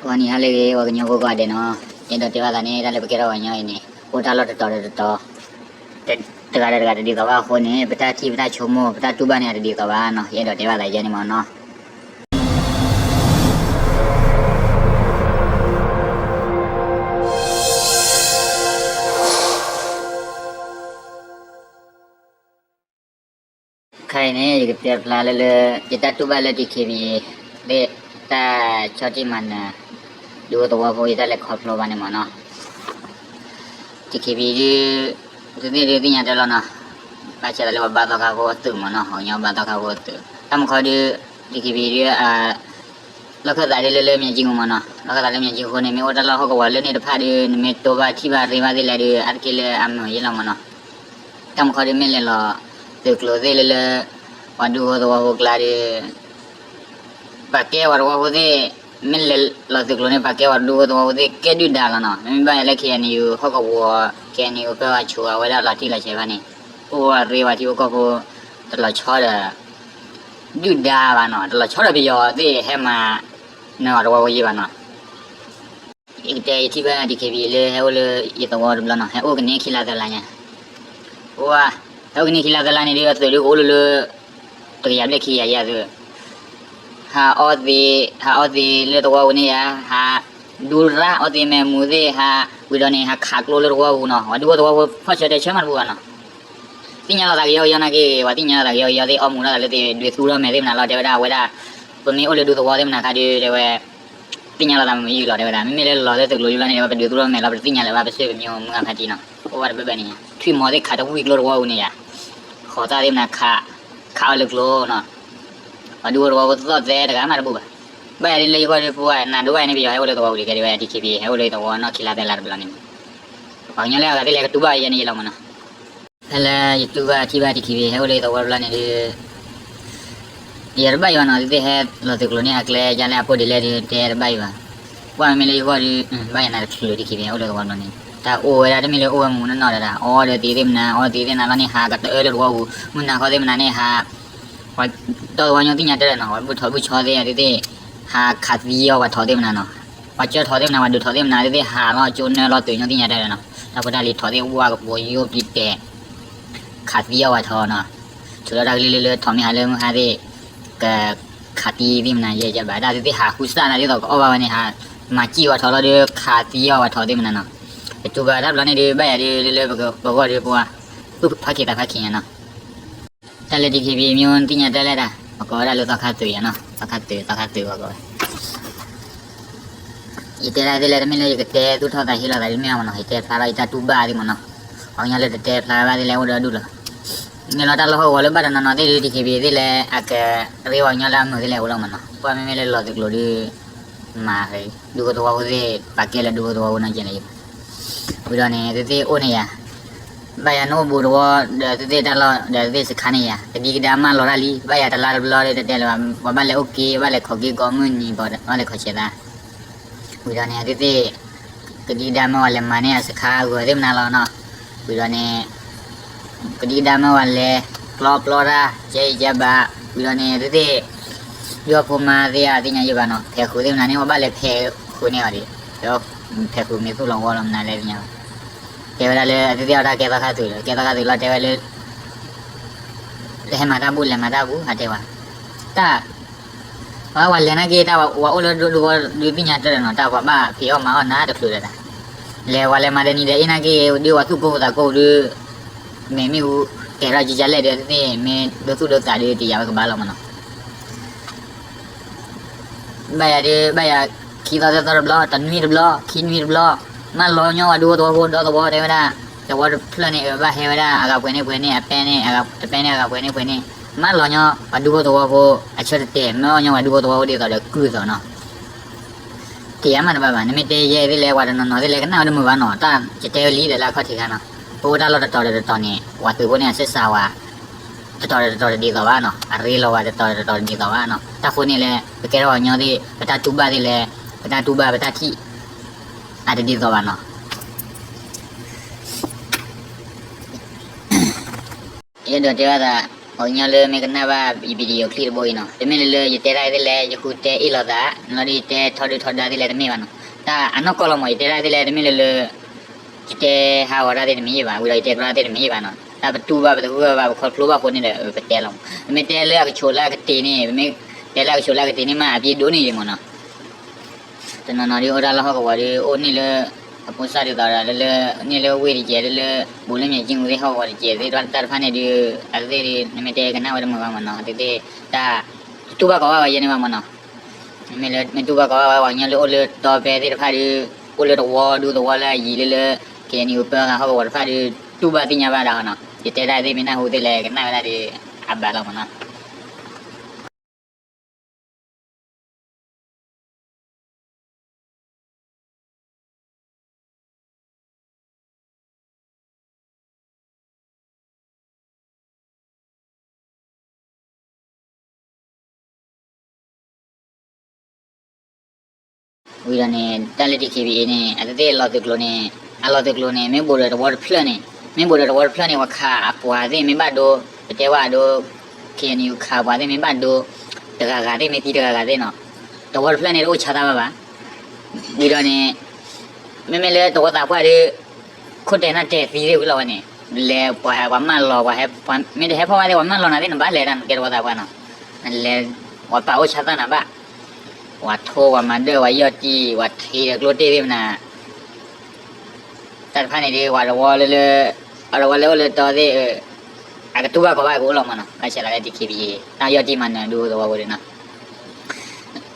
ဂီၤနံၤဟါလၢအဂ့ၤ ပှၤကညီဖိကိးဂၤဒဲးနီၤ, ယအဲၣ်ဒိးတဲဘၣ်သးန့ၣ် တၢ်လၢပကဲထီၣ်ပှၤကညီအံၤန့ၣ် အိၣ်တၢ်လီၢ်တတီၤဒီးတတီၤ, တဂၤဒီးတဂၤတဒ်သိးဘၣ်အဃိန့ၣ် ပတၢ်ထံၣ်ပတၢ်ဆိကမိၣ် ပတၢ်တူၢ်ဘၣ်န့ၣ် အတဒ်သိးဘၣ်နီၤ, ယအဲၣ်ဒိးတဲဘၣ်သးယဲန့ၣ်မ့ၢ်နီၤ. ခဲအံၤန့ၣ် ယကတဲဖျါလၢလၢ ယတၢ်တူၢ်ဘၣ်လၢ DKBA သ့ၣ် တၢ်ဆီၣ်တံၢ်မၤနၢၤ ဒူဖိသဝီဖိ ယတၢ်လဲၤခီဖျိဘၣ်န့ၣ်မ့ၢ်နီၤ. DKBA ဒုး သုသ့ၣ်ဒုးသ့ၣ်ညါတၢ်လီၤနီၤ, ဘၣ်ဆၣ်သးလၢပှၤဘါသီခါဖိအသုးမ့ၢ်နီၤ, ပှၤကညီဘါသီခါဖိအသုး တၢ်မခီဒုး DKBA ဒုး လီၢ်ခၢၣ်သးဒ်လၢလၢမၠဲကၠံမ့ၢ်နီၤ, လီၢ်ခၢၣ်သးလၢမၠဲကၠံအဃိန့ၣ် မ့ၢ်အိၣ်တၢ်လီၢ်ဟီၣ်ကဝီၤလၢန့ၣ်တဖၣ်ဒီး နမ့ၢ်တိၢ်ဘၣ်ထံၣ်ဘၣ်ရ့ဘၣ်သ့ၣ်လဲၣ်ဒီး အါတက့ၢ်လၢအမုာ်ယဲလီၤမ့ၢ်နီၤ. တၢ်မခီဒုးမ့ၢ်လဲၤလီၤသုးကျိၤသ့ၣ်လၢလၢ ပှၤဒူဖိသဝီဖိကျါဒီး ပာ်ကဲပှၤသဝီဖိသ့ၣ် မ့ၢ်လဲၤလီၤသုးကျိၤန့ၣ် ပာ်ကဲပှၤဒူဖိသဝီဖိသ့ၣ် ကဲဒုၣ်ဒါလီၤနီၤ. မ့မ့ၢ်ဘၣ်ယၤလၢ KNU ဟီၣ်ကဝီၤ KNU ဖဲပှၤဆိးအဝဲဒၣ်လီၤတံၢ်လီၤဆဲးဘၣ်န့ၣ် အိၣ်ဝဲရ့ဝဲထံဖိကီၢ်ဖိ တလီၤဆီဒီး ဒုၣ်ဒါဘၣ်နီၤ, တလီၤဆီဒီးပယီၤသ့ၣ်ဟဲမၤနၢၤအီၤသဝီဖိယဲဘၣ်နီၤ. ယကတဲယထံၣ်ဘၣ် DKBA လၢဟဲအိၣ်လၢယသဝီတဘျီနီၤ, ဟဲအိၣ်ကန့ၢ်ခံလါသၢလါညါ, အိၣ်ဝဲ, ဟဲအိၣ်ကန့ၢ်ခံလါသၢလါန့ၣ်ဒီး အသုးဒုးကအိၣ်လၢလၢ တကယၤဘျဲၣ်ခံကယၤယဲၢ်သုး ဟးအီသံး, ဟးအီသံးလၢသဝီပူၤန့ၣ်ယါ, ဟးဒူရၣ်အီသံးမဲာ်မူၤသ့ၣ် ဟးဝံၤဒီးန့ၣ် ဟးခးကျိလၢသဝီပူၤနီၤ, ပှၤဒူဖိသဝီဖိ ဖီၣ်ဆၢတဲာ်ဆၢမးတဘူၣ်ဘၣ်နီၤ. သ့ၣ်ညါလီၤသးကယီကယီနာ်က့ ပှၤသ့ၣ်ညါလီၤသးကယီကယီသ့ၣ် အီမူၤထီၣ်သးလၢသ့ၣ် ဒုးသူၣ်ထီၣ်မဲာ်သ့ၣ်မနုၤလီၤ တဲဝဲဒၣ် အဝဲဒၣ်, ပမ့ၢ်အိၣ်လၢဒူသဝီသ့ၣ်မနုၤခါဒီး တဲဝဲ သ့ၣ်ညါလီၤသးမ့ၢ်မ့ၢ်ယုာ်လီၤ တဲဝဲဒၣ် မ့မ့ၢ်လၢလီၤလၢသုးကျိၤယုာ်လီၤန့ၣ် တဲဝဲ ပဒုးသူၣ်ထီၣ်မဲာ်လီၤ ပတသ့ၣ်ညါလၢၤဘၣ် ပစံးပမံၤမုၢ်ဂၤဖးတံၢ်နီၤ, အိၣ်ဝဲတဘၣ်ဘၣ်န့ၣ်ယါ ထွံၣ်မီၤသ့ၣ်ခးတဝံၣ်ကျိတဝီပူၤန့ၣ်ယါ, ဃိးသၣ်သ့ၣ်မနုၤခး, ခးအီၤလၢကျိနီၤ, ပှၤဒူဖိသဝီဖိသီၣ်သဲတဂၤမးတဘူၣ်ဘၣ်. ဘၣ်ယၤဒ်လၢယဂီၢ်ဒီး ပှၤနးဒိၣ်ဘၣ်န့ၣ် ပယီၤဟဲအိၣ်လၢသဝီပူၤဒံးကဲဒ်ဝဲ DKBA ဟဲအိၣ်လၢယသဝီနီၢ်ခံလါသၢလါတဘျီန့ၣ်, ပှၤကညီလၢအဂၤသ့ၣ်လဲၤကတူၢ်ဘၣ်ယဲန့ၣ်ယလီၤမးနီၤ. ဖဲလၢယတူၢ်ဘၣ်ထံၣ်ဘၣ် DKBA ဟဲအိၣ်လၢယသဝီတဘျီန့ၣ်ဒီး ယတဘၣ်ယံၤဘၣ်နီၤ, သုသ့ၣ်ဟဲလီၤသုးကျိၤန့ၣ် အကျဲယါလၢအဖိဒ်လဲၣ်ဒီး တဲတဘၣ်ယံၤဘၣ်. ကွၢ်မ့မ့ၢ်လၢယဂီၢ်ဒီး ဘၣ်ယၤနၤတချုး DKBA ဟဲအိၣ်လၢသဝီတဘျီန့ၣ် တၢ်အိၣ်ဝဲဒၣ်တမ့ၢ်လၢအိၣ်ဝဲမူးနီၢ်နီၢ်ဒီး အီဒီးသ့ၣ်သ့ၣ်မနုၤ အီသ့ၣ်သ့ၣ်နၤလီၤန့ၣ် ဟးကတၢၢ်လၢသဝီပူၤ မုၢ်နၤခီသ့ၣ်မနုၤန့ၣ် ဟး ပှၤတီၢ်သဝီညိသ့ၣ်ညါတၢ်ဒီးနီၤ ပှၤဘူၣ်ထီၣ်ဘူၣ်ဆီသ့ၣ်သ့ၣ် ဟးခးသံအီၤပှၤထိးသ့ၣ်မနုၤနီၤ, ပှၤကၢထီၣ်သ့ၣ်မနုၤ ပှၤဒုးထီၣ်သ့ၣ်မနုၤသ့ၣ်သ့ၣ် ဟးလီၤကၠိနၢလီၤသုးညိသ့ၣ်ညါတၢ်ဒီးနီၤ, တၢ်ဖိတၢ်လံၤထီၣ်သ့ၣ် ဝါကပိာ်ယိပံၤတဲာ် ခးသံအီၤပှၤထိးနီၤ, ထုးထီၣ်တၢ်ကလုၢ်လၢလၢထီၣ်မ့ၢ်ဟးလၢမုၢ်ဟါသ့ၣ် ကခးသံသ့ၣ်မနုၤယဲၢ်ကဘၣ် တၢ်သ့ၣ်သ့ၣ်ဟးဃုစၢ်နၤဒ်သိးကအီၣ်ဘၣ်ဝဲန့ၣ် ဟးမၤစံၣ်ပှၤထိးလီၤဒီး ခးသံအီၤပှၤထိးသ့ၣ်မနုၤနီၤ, ပတူၢ်ဘၣ်တၢ်ဘျီန့ၣ်ဒီး ဘၣ်ယၤဒ်လၢလၢပဂီၢ်ဒီးပှၤ သူၣ်ဖးခံသးဖးခံညါနီၤ. တၢ်လၢ DKBA မ့ၢ်သ့ၣ်ညါတၢ်လဲၣ်တၢ် ပကိးဝဲဒၣ်လၢသီခါသုးယါနီၤ သီခါသုး သီခါသုးပကိးဝဲ ယတဲဒၣ်သ့ၣ်လဲၣ် တမ့ၢ်လၢယကတဲသူၣ်ထီၣ်သးဟ့လီၤသးဒ်မ့ၢ်မနီၤ ယတဲဖျါထီၣ်ယတၢ်တူၢ်ဘၣ်သ့ၣ်မနီၤ, ပှၤကညီလၢတတဲဖျါဘၣ်သ့ၣ်လဲၣ်အိၣ်ဒီးဒူၣ်လီၤ, မ့ၢ်လီၤတၢ်လီၢ်ဟီၣ်ကဝီၤလၢဘၣ်တနီၤနီၤသ့ၣ်ဒီး DKBA သ့ၣ်လဲၣ် အကရ့ပှၤကညီလၢအမုာ်သ့ၣ်လဲၣ်အိၣ်လီၤမနီၤ ကွၢ်မ့မ့ၢ်လၢလီၤသုးကျိၤဒီး မၤ ဒူဖိသဝီဖိသ့ၣ် ပာ်ကဲလၢဒူဖိသဝီဖိနီၢ်ကဲလဲၣ် ဝံၤဒီးန့ၣ် သုသ့ၣ်အိၣ်န့ၣ်ယါ, ဘၣ်ယၤနအိၣ်ဘူးတဝီ ဒီးသုသ့ၣ်တၢ်လီၢ် ဒီးသုသ့ၣ်စခါန့ၣ်ယါ ကဒံကဒါမၢလီၤတၢ်လံ ဘၣ်ယၤတလါတဘျီဒီးတတဲလၢၤဘၣ် ပှၤဘၣ်လဲၤအိၣ်က့ၤ ဘၣ်လဲၤခိးက့ၤကိးမုၢ်နံၤ ပှၤဘၣ်လဲၤခိးဆဲးသး, ဝံၤဒီးန့ၣ် သုသ့ၣ် ကဒံကဒါမၢဝဲလဲၤမၤန့ၢ်အစခါအဂီၤသ့ၣ်မနုၤလီၤနီၤ, ဝံၤဒီးန့ၣ် ကဒံကဒါမၢဝဲလဲၤ ပျီပျီတၢ် ကဲအံၤကဲဘၣ်, ဝံၤဒီးန့ၣ် သုသ့ၣ် ဒုးအဖိမါသ့ၣ်အသ့ၣ်ညါယံၤဘၣ်နီၤ ဖဲးဃုာ်သ့ၣ်မနုၤန့ၣ် ပှၤဘၣ်လဲၤဖဲးဃုာ်န့ၢ်အီၤဒံး, ဒီးဖဲးဃုာ်မ့ၢ်သူၣ်လီၤဝီလီၤမနုၤလဲၣ်သ့ၣ်ညါဘၣ်, တဲဝဲဒၣ်လၢအသုသ့ၣ်အီၤတၢ်ကဲသီခါသုးဒီး ကဲသီခါသုးလီၤတဲဝဲလၢ လဲၤဟဲမၤတၢ်ဘူၣ်လဲၤမၤတၢ်ဘူၣ် ဟးတဲဝဲ, တၢ် ပှၤဝဲလဲၤနာ်က့ တၢ်ဝဲအိၣ်လၢဒူဖိဒူသဝီဒုးသ့ၣ်ညါတၢ်ဒီးနီၤ တၢ်ပှၤဘၣ်ဖံးအီၣ်မၤအီၣ်နၤတချုးဒီးတၢ်, လဲၤဝဲလဲၤမၤဒီနံၤဒီးအ့ၣ်နာ်က့ ဒုးဝဲသူၣ်ကိၢ်သးကိၢ်ဒုး မ့ၢ်မ့ၣ်အူ ကဲထီၣ်ကကလဲၣ်ဒီးသ့ၣ် မ့ၢ်ဒိသူၣ်ဒိသးဒုးတယာ်ဝဲကဘၣ်လီၤမနီၤ ဘၣ်ယၤဒုး ဘၣ်ယၤ ခံသီသၢသီတဘျီ တနွံတဘျီ ခံနွံတဘျီ မၢလီၤညီဝဲဒူဖိသဝီဖိဒီသဝီတဲဝဲဒၣ် သဝီတဖျၢၣ်န့ၣ် အဘၣ်ဟဲဝဲဒၣ် အဂၤပှဲၤန့ၢ်ပှဲၤန့ၢ် အပဲန့ၣ် တပဲန့ၣ် အဂၤပှဲၤန့ၢ်ပှဲၤန့ၢ် မၢလီၤညီ ပှၤဒူဖိသဝီဖိ အဆၢတတဲာ် မၢလီၤညီပှၤဒူဖိသဝီဖိဒ်သိးဒီးကုၢ်သိးနီၤ တယာ်မးတဘၣ်ဘၣ် နမ့ၢ်တဲယဲသ့ၣ်လဲၣ် ပှၤတနီၤနီၤသ့ၣ်လဲၣ် ကနၣ်ဝဲတမုာ်ဘၣ်နီၤ တၢ်ယတဲဝဲလံဒီးလၢအခီၣ်ထံးခါနီၤ ပအိၣ်တၢ်လီၢ်တတီၤဒီးတတီၤန့ၣ် ပှၤသုးဖိန့ၣ် အဆံးစၢ်ဝဲ တတီၤဒီးတတီၤတဒ်သိးဘၣ်နီၤ အရ့လီၤဝဲတတီၤဒီးတတီၤတဒ်သိးဘၣ်နီၤ တၢ်ဃိန့ၣ်လဲၣ် ပကဲထီၣ်ပှၤကညီသ့ၣ် ပတၢ်တူၢ်ဘၣ်သ့ၣ်လဲၣ် ပတၢ်တူၢ်ဘၣ်ပတၢ်ထံၣ် အတဒ်သိးဘၣ်နီၤ ယအဲၣ်ဒိးတဲဘၣ်သး ပှၤကညီလၢမ့ၢ်ကနၣ်ဘၣ်ယ video clip တဘိအံၤနီၤ, တမ့ၢ်လၢလၢယတဲတၢ်သ့ၣ်လဲၣ် ယဃုတဲအ့ၣ်လိာ်သး လီၤဒီးယတဲထီဒုထီဒါသ့ၣ်လဲၣ်တမ့ၢ်ဘၣ်နီၤ. တၢ်အနီၢ်ကီၢ်လီၤမး ယတဲတၢ်သ့ၣ်လဲၣ်တမ့ၢ်လၢလၢ ယတဲဟးဂီၤတၢ်သ့ၣ်တမ့ၢ်ဘၣ်, ဝံၤဒီးယတဲကျီတၢ်သ့ၣ်တမ့ၢ်ဘၣ်နီၤ. တၢ်ပတူၢ်ဘၣ်ပတဂုၢ်ဘၣ် ပခီဖျိဘၣ်အဃိန့ၣ်ဒီး ပတဲလီၤမး. ပမ့ၢ်တဲလၢအကဆိးလၢအကတ့ၤန့ၣ်, ပမ့ၢ်တဲလၢအကဆိးလၢအကတ့ၤန့ၣ်မး အပျ့ၤဒိၣ်န့ၢ်ဒံးမးနီၤ. တနီၤနီၤဒုးအိၣ်တၢ်လၢဟီၣ်ကဝီၤဒုး အိၣ်န့ၢ်လၢ အဖိစၢ်ဒ်သိးဒီးလၢလၢ န့ၢ်လၢဝ့ၢ်တကဲး လၢလၢ ဘူးလၢမၠဲၤကၠံၣ်အူသ့ၣ်ဟီၣ်ကဝီၤတကဲးသ့ၣ် တၢ်တဖၣ်န့ၣ်ဒုး အဝဲသ့ၣ်ဒုး နမ့ၢ်တဲကနၣ်ဝဲတမုာ်ဘၣ်မးနီၤ, အဝဲသ့ၣ်တၢ် တတူၢ်ဘၣ်ကီးဘၣ်ဝဲယဲန့ၣ်ဘၣ်မးနီၤ. မ့ၢ်လၢမ့ၢ်တူၢ်ဘၣ်ကီးဘၣ်ဝဲ ပှၤကညီလၢအိၣ်လၢတီဖဲသ့ၣ်တဖၣ်ဒုး အိၣ်လၢတဝီဒူသဝီလၢအယံၤလၢလၢ KNU ပၢဃာ်ဟီၣ်ကဝီၤတဖၣ်ဒုး တူၢ်ဘၣ်သ့ၣ်ညါဘၣ်ဒၣ်နီၤ. ယတဲတၢ်သ့ၣ်မ့ၢ်နၢ်ဟူသ့ၣ်လဲၣ် ကနၣ်ဝဲဒၣ်ဒီး အဘၣ်လီၤမးနီၤ. ဝံၤဒီးန့ၣ် တၢ်လၢ DKBA န့ၣ် အဝဲသ့ၣ်လီၤသုးကျိၤန့ၣ် အလီၤသုးကျိၤန့ၣ် မ့ၢ်ဘူးဒီးတဝီတဖျၢၣ်န့ၣ် မ့ၢ်ဘူးဒီးတဝီတဖျၢၣ်န့ၣ် ပှၤခးအပှၤသ့ၣ်မ့ၢ်ဘၣ်ဒိ ပတဲဝဲဒိ KNU ခးပှၤသ့ၣ်မ့ၢ်ဘၣ်ဒိ တဂၤဂၤသ့ၣ် မ့ၢ်သံတဂၤဂၤသ့ၣ်နီၤ, တဝီတဖျၢၣ်န့ၣ်တအိၣ်ဆါသးဘၣ်ဘၣ်. ဝံၤဒီးန့ၣ် မ့မ့ၢ်လၢတဝီသးပှၢ်ဒီး ခိၣ်တဲာ်နၢ်တဲာ်သံသ့ၣ်ဝံၤလီၤဝဲန့ၣ် လဲၤပှၤဟဲပှၤမၢလီၤ ပှၤဟဲ မ့ၢ်တဟဲဖီၣ်ဘၣ်သ့ၣ် ပှၤမၢလီၤနၤသ့ၣ် နဘၣ်လဲၤတၢ်နကဲတဝီသးပှၢ်နီၤ, နလဲၤ ပှၤပာ်အိၣ်ဆါသးနၤဘၣ်, ပှၤထိ ပှၤမၤဒၢၣ် ပှၤယီၢ်တံၢ် ပှၤထံးဒီးကျိတ့ၢ်သ့ၣ်မနၤ တၢ်တဖၣ်န့ၣ်ဒီး ပှၤတဝီလၢလၢ ပှၤတဝီလၢအိၣ်လၢတီသ့ၣ် အကတူၢ်ဘၣ်ကီးဘၣ်ကအိၣ်လီၤမးနီၤ, ဘၣ်ဆၣ်သးလၢ DKBA တၢ်ယီၢ်တံၢ်မၤနၢၤဒူသဝီဖိဒုးနီၤ,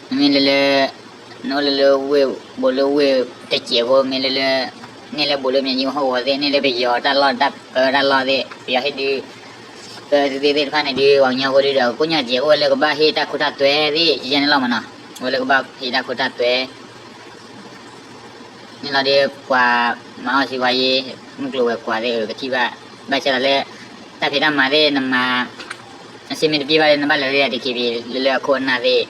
မ့မ့ၢ်လၢလၢ နအိၣ်လၢလၢဝ့ၢ် ဘူးလၢဝ့ၢ်တစဲးဖိ မ့ၢ်လၢလၢ န့ၢ်လၢဘူးလၢမၠဲၤကၠံၣ်ဟီၣ်ကဝီၤသ့ၣ် န့ၢ်လၢပယီၤတၢ်လီၢ်တၢ်ပၢတၢ်လီၢ်သ့ၣ် ပယီၤဟ့ၣ်ဒုး ပၢသုသ့ၣ်သ့ၣ်တဖၣ်န့ၣ်ဒုး ပှၤကညီဖိဒုးဒီး ကိညၢ်စဲးအိၣ်ဝဲလၢကဘၣ်ဟ့ၣ်တၢ်ခိတၢ်သွဲသ့ၣ် ယဲန့ၣ်လီၤမးနီၤ, အိၣ်လၢကဘၣ်ဟ့ၣ်တၢ်ခိတၢ်သွဲ န့ၣ်လီၤဒီး ပှၤမၤအီၣ်စံးဝါယ့ မုၢ်ကျိၤဝဲၤကွာ်သ့ၣ် ကထံၣ်ဘၣ် ဘၣ်ဆၣ်သးလၢ တၢ်ဖံးတၢ်မၤသ့ၣ် နမၤ အစ့မ့ၢ်တပျံၤဘၣ်ဒီး နဘၣ်လဲၤလၢ DKBA လၢလၢအခိၣ်အနၢ်သ့ၣ်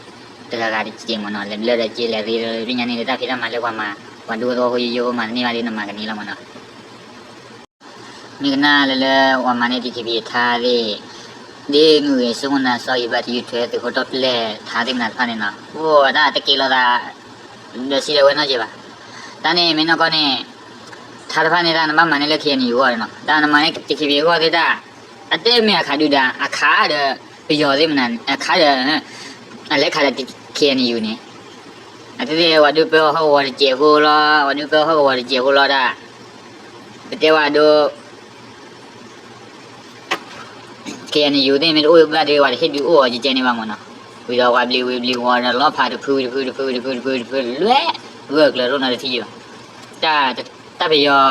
တဂၤဂၤတစဲးမးနီၤ, လဲၤဘျၢဒီးစ့လဲၤသ့လၢညါန့ၣ် တၢ်ဖံးတၢ်မၤလၢပှၤမၤ ပှၤဒူသဝီဖိယိယိဖိမၤတန့ၢ်ဘၣ်ဒီး နမၤကန့ၢ်လီၤမးနီၤ. မ့ၢ်ကနၣ်လၢလၢ ပှၤမၤန့ၢ် DKBA ထါသ့ၣ် ဒ်မုၢ်ဂ့ၤ ဆိကမိၣ်နၤ စီၤအံၤဘၣ် တယူၤထွဲ သုးခိၣ်တီပျဲၢ် ထါသ့ၣ်မနၤတဖၣ်န့ၣ်နီၤ, အိၣ်ဝဲဒၣ်တက့ၤလိာ်သး ဒီးစံးဒီးဝဲနီတစဲးဘၣ်. တၢ်န့ၣ်မ့ၢ်နီၢ်ကီၢ်န့ၣ် ထါတဖၣ်န့ၣ်တၢ်နဘၣ်မၤန့ၢ်လၢ KNU အဂီၢ်နီၤ, တၢ်နမၤန့ၢ် DKBA အဂီၢ်သ့ၣ်တၢ် အတဲမ့ၢ်အခးဒုၣ်ဒါ အခးဒီး ပယီၤသ့ၣ်မနၤ အခးဒီး အလဲၤခးဒီး KNU န့ၣ် အသ့ၣ်သ့ၣ် ပှၤဒုးပၢဟီၣ်ကဝီၤတစဲးဖိလီၤ, ပှၤဒုးပၢဟီၣ်ကဝီၤတစဲးဖိလီၤဒၣ်, ပတဲဝဲဒိ KNU သ့ၣ်မ့ၢ်တအိၣ်ဘၣ်ဒီး ပှၤတဟ့ၣ်ဒုးအိၣ်အီၤကဲကဲန့ၣ်ဘၣ်မးနီၤ, ဝံၤဒီးပှၤဘျံးဝံၤဘျံးဝီၤဒီး လီၤဖးတဖုတဖုတဖုတဖုတဖုတဖုတဖုလွဲၢ် ဂၢၢ်ကျၢၤလိၣ်နီတထံၣ်ဘၣ်, တၢ် တၢ်ပယီၤ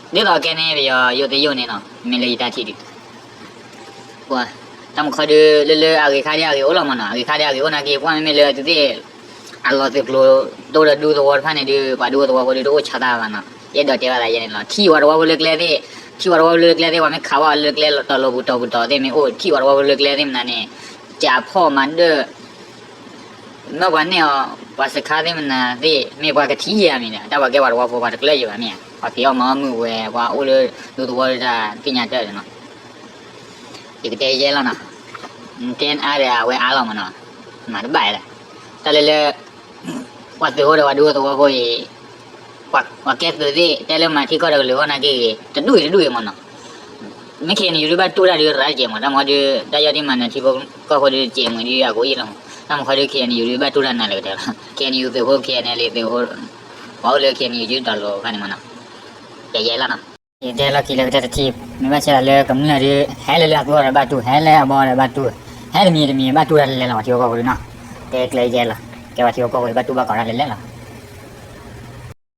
ဒ်သိးကဲန့ၣ် ပယီၤယိၣ်သ့ယိၣ်န့ၣ်နီၤ, မ့ၢ်လၢယတၢ်ထံၣ်ဒုး ပှၤ တၢ်မူခီဒုး လၢလၢအဂ့ၤခါဒ်အဂ့ၤအိၣ်လီၤမးနီၤ, အဂ့ၤခါဒ်အဂ့ၤအိၣ်နာ်က့ ပှၤမ့မ့ၢ်လၢသုသ့ၣ် အလီၤသုးကျိၤ တအိၣ်ဒီးဒူသဝီတဖၣ်န့ၣ်ဒုး ပှၤဒူသဝီဖိဒုးတအိၣ်ဆါသးဘၣ်နီၤ, ယအဲၣ်ဒိးတဲဘၣ်သးယဲန့ၣ်လီၤ, ထံၣ်ပှၤတဝီဖိလၢကျဲသ့ၣ်, ထံၣ်ပှၤတဝီဖိလၢကျဲသ့ၣ် ပှၤမ့ၢ်ခးဝဲလၢကျဲလီၤတီၤလိၤပူၤတီၤပူၤတီၤသ့ၣ်မ့ၢ်အိၣ် ထံၣ်ပှၤတဝီဖိလၢကျဲသ့ၣ်မနၤန့ၣ် ကးဖီၣ်မၤဒၢၣ် မ့ၢ်ပှၤနဲၣ်အီၤ ပှၤစခါသ့ၣ်မနၤသ့ၣ် မ့ၢ်ပှၤကထံၣ်ယဲမ့ၢ်ဒီး တၢ်ပှၤကဲပှၤတဝီဖိပှၤတကျၢၤယဲဘၣ်မ့ၢ်ဧါ, ပှၤဖံးအီၣ်မၤအီၣ်မုာ်ဝဲ ပှၤအိၣ်လၢဒူသဝီဒၣ်သ့ၣ်ညါတၢ်ဒီးနီၤ, ယကတဲယဲလီၤနီၤ, နတဲအါဒီးအဝဲအါလီၤမးနီၤ, မၤတဘၣ်လၢၤ, တၢ်လၢလၢ ပှၤသုးဖိဒီးပှၤဒူသဝီဖိအံၤ ပှၤကဲသုးသ့ၣ် တဲလၢမၤထံကီၢ်ဒီးကလုာ်ဂီၢ်နာ်က့ဂ့ၤ တဒူၣ်အံၤတဒူၣ်အံၤမးနီၤ, မ့ၢ် KNU ဒုးဘၣ်တူၢ်တၢ်ဒုးရၤကဲးမး, တၢ်မ့ၢ်ဒုး တၢ်ယီၢ်တံၢ်မၤနၢၤထံဖိကီၢ်ဖိဒုးတစဲးမုာ်ဒုးအကိးယံာ်လီၤမး, တၢ်မ့ၢ်ခီဒုး KNU ဒုးဘၣ်တူၢ်တၢ်နၤလၢကတၢၢ်လီၤ, KNU သုးဖိ KNLA သုးဖိ ပှၤအိၣ်လၢ KNU ဒုးတီၤလိၤဖဲန့ၣ်မးနီၤ, ကဲယဲလီၤနီၤ, ယတဲလီၢ်ခံလၢကတၢၢ်တထံၣ် မ့ၢ်ဘၣ်ဆၣ်လၢကမျၢၢ်ဒုး ဟဲလၢလၢအသူအီၤဒီးဘၣ်တူၢ် ဟဲလၢအဘီဒီးဘၣ်တူၢ်, ဟဲတမံၤတမံၤဘၣ်တူၢ်တၢ်လဲၤလီၤ ပှၤထံဖိကီၢ်ဖိဒုးနီၤ, တဲကျဲယဲလီၤ, ကဲပှၤထံဖိကီၢ်ဖိဒုးဘၣ်တူၢ်ဘၣ်ကီးတၢ်လဲၤလဲၤလီၤ.